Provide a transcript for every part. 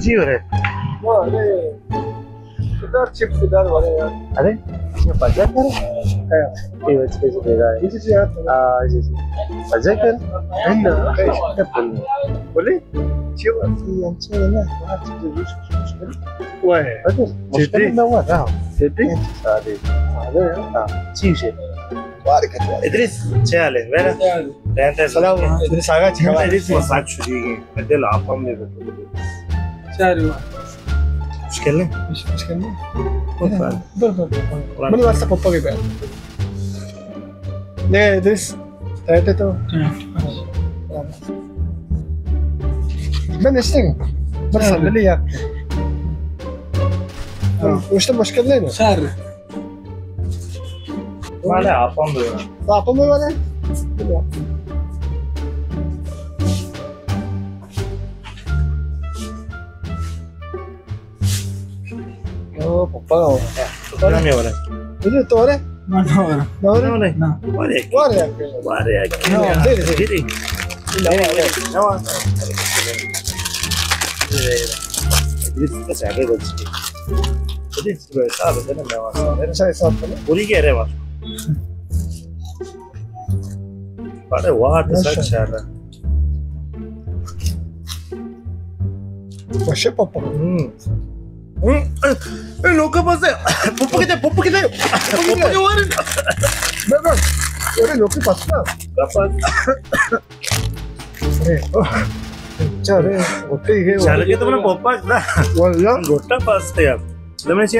جی، ارے۔ ارے، ادھر چپس ادھر والے یار۔ ارے، یہ بجا کر؟ ہاں۔ یہ بچ کے دے رہا ہے۔ جی، جی، ہاں۔ ہاں، جی، جی۔ بجا کر؟ ہے نا۔ بولے؟ چی بات؟ یہ اچھا ہے نا۔ وای۔ مشکل نہ ہوا نا۔ جدی؟ سادے۔ سادے، ہاں۔ چی شے؟ ادریس، چے حال ہے؟ میرا؟ سلام۔ ادریس آغا، چے حال ہے؟ ادریس، مساج شروع ہے۔ دل آپ ہم نہیں۔ چار۔ مشکل نہیں؟ مش-، مشکل نہیں۔ بر، بر، بر، بر۔ منی واسطہ پپا کے پیار۔ لے، ادریس، ٹائٹ ہے تو؟ میں نشتے گا۔ بس، ہاں۔ لے یار۔ ہاں۔ اس تو مشکل نہیں نا؟ سر۔ والے آپ ہم دے۔ آپ ہم دے والے؟ او، پپا۔ پپا نہیں ہو رہا۔ مجھے تو رہے؟ نہ، نہ ہو رہا۔ نہ ہو رہا؟ نہ۔ وارے۔ وارے۔ وارے۔ نہ، دے دے۔ دے دے۔ نہ ہو رہا۔ نہ ہو رہا۔ دے دے۔ دے دے۔ اچھا حساب کرو۔ پوری کہہ رہے بات۔ ارے واہ، تو سچ ہے۔ وشے پپا۔ ہم۔ ہم۔ اے، اے، لوکا پاس ہے۔ پپا کدے، پپا کدے؟ پپا کدے؟ پپا کدے؟ میں، میں، ارے لوکا پاس نا۔ ارے، چارے، گوٹے ہی ہے۔ چارے کے تو میں نے پپا کدے؟ واللہ۔ گوٹا پاس ہے یار۔ دمے چی؟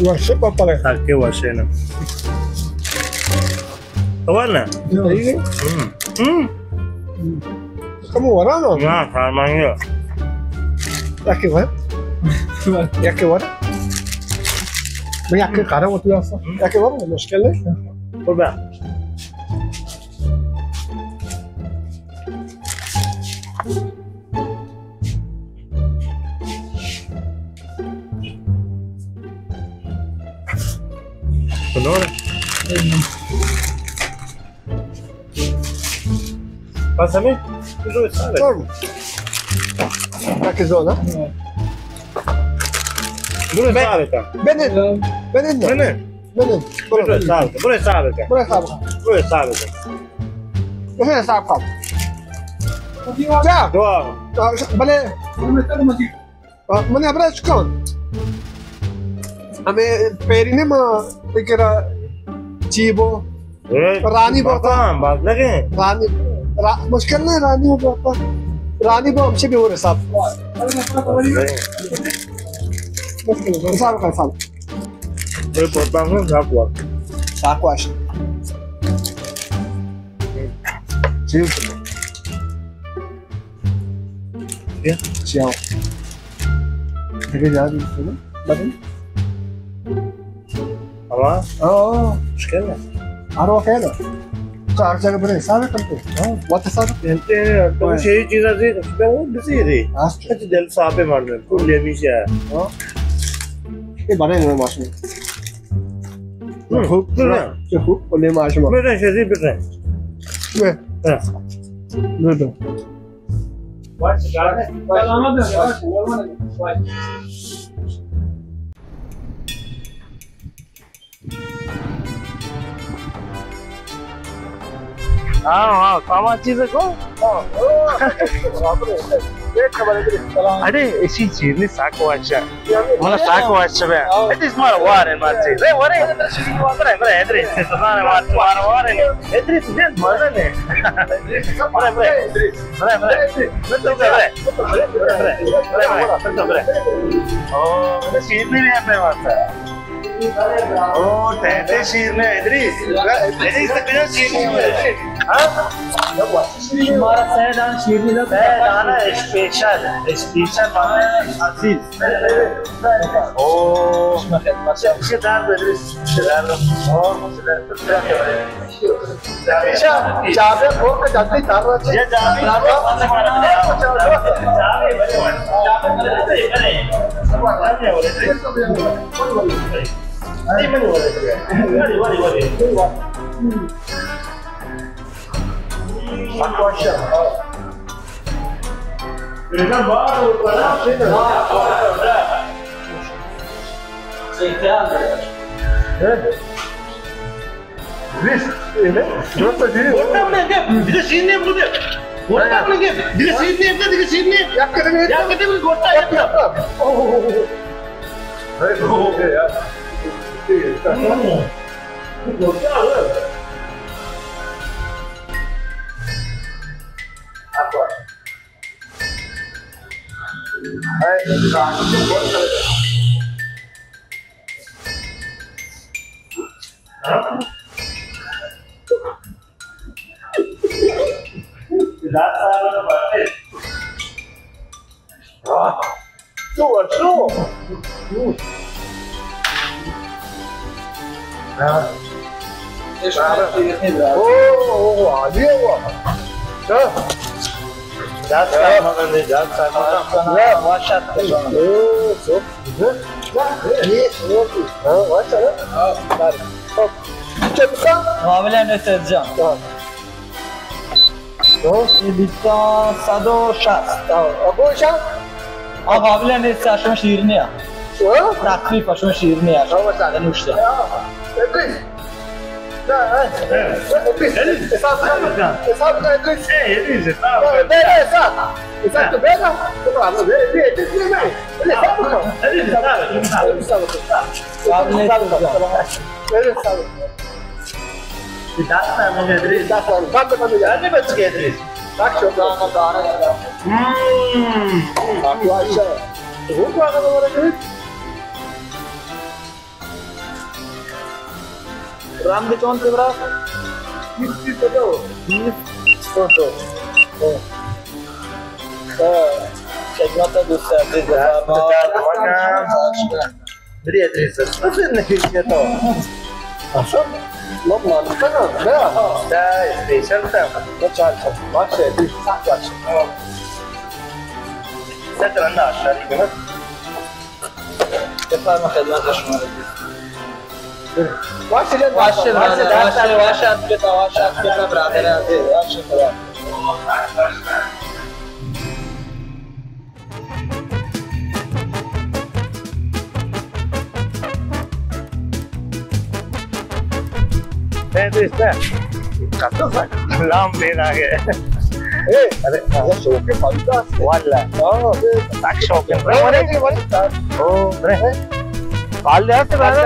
وشے پپا لے۔ تاکہ وشے نا۔ اول نا؟ صحیح ہے۔ ہم۔ ہم۔ کم ہو رہا نا؟ نا، سامان ہے۔ یا کے ور؟ یا کے ور؟ میں یا کے کارا ہوتی ہے ایسا۔ یا کے ور؟ مشکل ہے۔ اور بیا۔ بس ہمیں؟ تاکہ زون، ہاں؟ برو حساب کن۔ بنن۔ بنن۔ بنن۔ بنن۔ برو حساب کن۔ برو حساب کن۔ برو حساب کن۔ برو حساب کن۔ برو حساب کن۔ کیا؟ دعا۔ بلے۔ من ابرا چکان۔ ہمیں پیری نے ما فکر چی بو۔ اے، رانی بابا۔ بابا، بات لگے۔ رانی، را-، مشکل نہیں، رانی بابا۔ رانی بابا ہم سے بھی ہو رہے صاحب۔ مشکل نہیں، صاحب کا صاحب۔ اے، بابا، ہم صاحب ہوا۔ صاحب کو آش۔ چیز۔ کیا؟ چیاؤ۔ دیکھے جا رہی ہے نا؟ بدن۔ ہوا؟ ہاں، ہاں۔ مشکل ہے۔ ہر وقت ہے نا۔ تو ہر جگہ بنے، سارے کرتے۔ ہاں۔ وقت سارے۔ انتے، تو ہاں۔ شہری چیزاں سے، بزی رہی۔ ہاں۔ اچھا، دل صاف ہے مارنے، کل یہ بھی سے ہے۔ ہاں۔ یہ بنے نہیں ماشاءاللہ۔ ہم۔ خوب، ہاں۔ یہ خوب، اور یہ ماشاءاللہ۔ میرا شہری بنے۔ میں۔ ہاں۔ میں تو۔ ہاں، ہاں، سامان چیز کو؟ ہاں۔ اڑے، اسی چیز نے ساکو اچھا۔ مانا ساکو اچھا بیا۔ ادریس مارا وار ہے، مار چی۔ رے، ورے۔ برے، برے، ادریس۔ سامان مار، مار وار ہے۔ ادریس، ادریس مزہ نے۔ برے، برے۔ برے، برے۔ برے، برے۔ برے، برے۔ برے، برے۔ او، ادریس، یہ بھی ہے اپنے واسطے۔ او، ٹہتے شیرنی ادریس۔ ادریس، تو کجا شیرنی ہے؟ ہاں؟ شمارا سئے دان شیرنی دا۔ سئے دان اسپیشل، اسپیشل مانا عزیز۔ او۔ شمارا خدمت۔ شمارا دار ادریس۔ شمارا دار۔ او۔ چابے پھوک جلدی تر رہا۔ یہ چابے۔ تو ورشو. او، او، عالی ہے وہ. چا؟ دست سلامت بندے، دست سلامت. او، سو. ہاں، واشا. چلتا؟ قابل ہے، نصرت جان. ہاں. اے بیتا صد و شست. ہاں، ابو شاہ؟ آ قابل نیست، شما شیرینی ها. ہاں؟ تخفیف شما شیرینی ها. ہاں، بس. نوشته. ہاں. ادریس. نه، ادریس. حساب کن. حساب کن، ادریس. حساب. نه، نه، حساب. حساب تو بگا. تو بگا. نه، نه، ادریس نه، نه. ادریس حساب کن. حساب کن. حساب کن. ادریس حساب کن. دست سلامت ادریس. دست سلامت. بند، بند، بند. بچ گئے ادریس. بخش. ہم. بخش. رند چون تبرا؟ بیست، بیست و دو. بیست و دو. خدمت دوست عزیز بفرما. بری ادریس است. بس نکشی تو. اصلاً ما مانتا نه. نه، اسپیشل تا. نه، چار سو. باشه، ادریس، سخت باشه. سه تا نه، آشاری کنه. بفرما، خدمت شما. باشه، باشه، باشه، باشه، باشه، باشه، برادر عزیز، باشه، خدا. لام پین آگے. اے، ارے، شوق ہے، پاکستان. واللہ. ہاں. تک شوق ہے. برے، برے. او، برے. پال دے آتے، برے.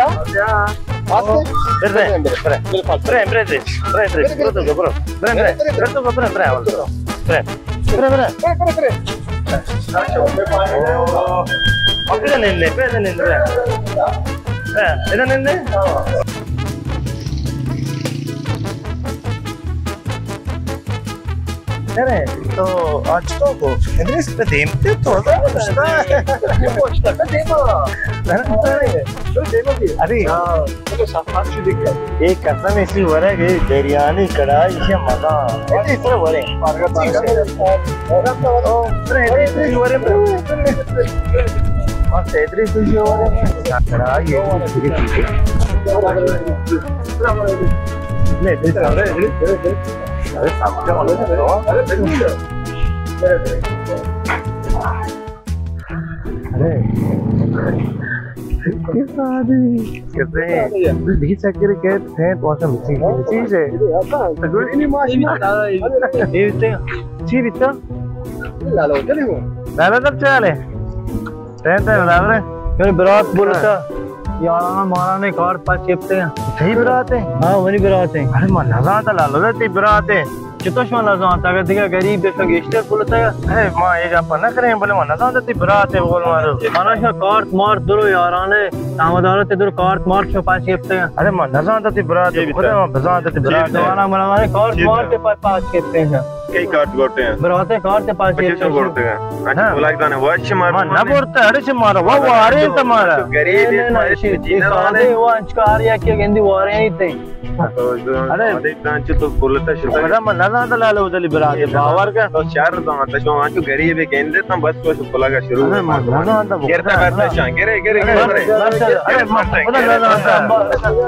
برے، برے، برے. برے، برے، برے، برے. برے، برے، برے. برے، برے، برے. برے، برے، برے. برے، برے، برے. او، اکڑ نندے، پہ نندے. ہاں، ادا نندے. ارے، تو آج تو کو ادریس پہ دیم تے تو پوچھتا ہے. پوچھتا ہے، دیما. ارے. ہاں. اے قسم ایسی ورگ، اے بریانی کڑھائی، ایشی مزہ. ایسی طرح ورگ. کڑھائی. ارے، کسے؟ دیگه چکر که تھے تو اصلا چیز ہے. چی بیتا؟ لالا تب چالے. تین تین برابر ہے. یعنی برات بولتا. یاراں مارا نے کارت پاس کپتے ہیں. صحیح برات ہے؟ ہاں، ونی برات ہے. ارے، من نزانتا لالا تی برات ہے. چطور شما نزانتا؟ اگر دیگه غریب ہے، شما گیشتر بولتا. اے، ما یہ گپا نہ کریں، بلے ما نزانتا تی برات ہے، بول مارو. مانا شما کارت مارت درو یارانے، تامدارت درو کارت مارت شما پاس کپتے ہیں. ارے، ما نزانتا تی برات ہے، خدا ما بزانتا تی برات ہے. دوارا منا مانا کارت مارت پاس کپتے ہیں. کئی کارت گوٹے ہیں؟ براتے کارت پاس کپتے ہیں. اچھا، بلاک دانے واش مار. ما نہ بورتا، ارے چھ مارا، وا وارے تمہارا. غریب ہے، سادے وا انچکار یا کہ گندی وارے ہی تے. ارے، خدا من نزانتا لالا ادلی برات ہے، باور کن. تو شر زانتا، شما انچو غریب ہے، گندے تم بس تو پلگا شروع. ارے، من نزانتا. گرتا برتا شان، گرے، گرے، گرے. ارے، من نزانتا.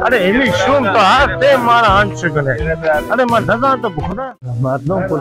ارے، ہمی شوم تو ہر تے مارا انچ کنے. ارے، من نزانتا، خدا. مردم کل